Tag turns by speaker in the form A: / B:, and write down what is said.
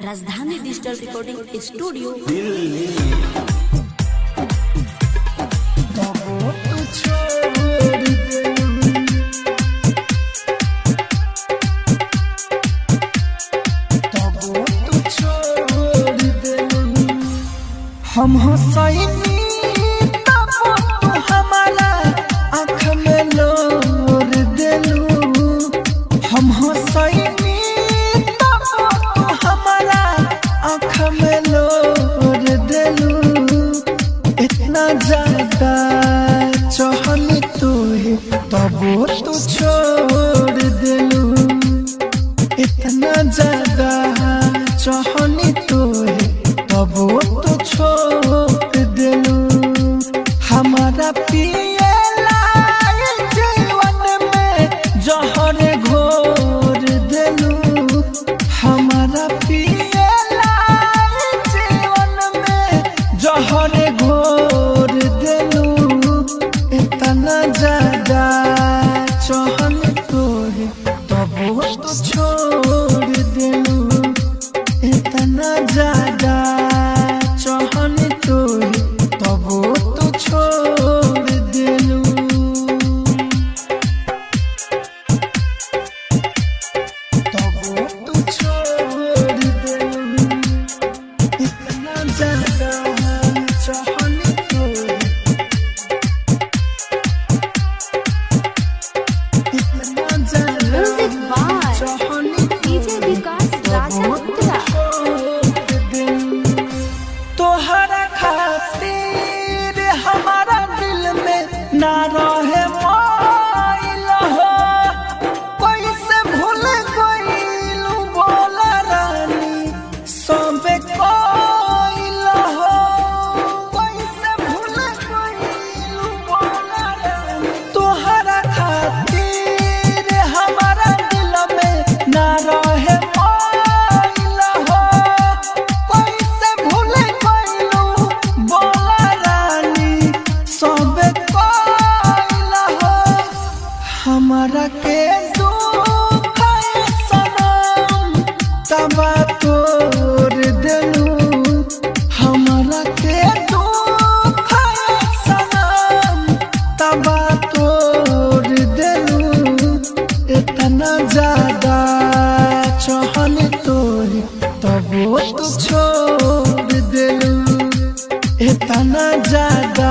A: Rajdhani digital recording studio.
B: तबो तू छोड़ देलू। तबो तू छोड़ देलू। हम हसैनी तबो तू हमारा आँख में लोर देलू। हम हसैनी तबो तू हमारा आँख में लोर देलू। इतना ज्यादा चहनी तुहे तबो तू छोड़ देलू। इतना ज्यादा चहनी तुहे तबो तू छोड़ देलू। हमारा पियला जीवन में जहर घोर देलू। हमारा पियला जीवन में जहर घोर देलू। इतना ज्यादा चहल तोहे तबो तो छोड़ देलू। इतना ज्यादा चहल तोहे तबो तो छोड़ देलू। तबो तू छोड़ देलू। इतना ज्यादा चहल तोहे इतना ज्यादा
C: म्यूजिक बाय
B: चहल
C: डीजे विकास राजा उत्तरा।
B: तोहरा खातिर हमारा दिल में ना रहे माइल हो। कैसे भूल गइलू बोला रानी सबे कोइल हो। कैसे भूल गइलू बोला रानी तोहरा खातिर हमारा दिल में ना रहे माइल हो। कैसे भूल गइलू बोला रानी सबे कोइल हो। हमारा के दुख है सनम तबा तोड़ देलू। हमारा के दुख है सनम तबा तोड़ देलू। इतना ज्यादा चहल तोरे तबो तो छोड़ देलू। इतना ज्यादा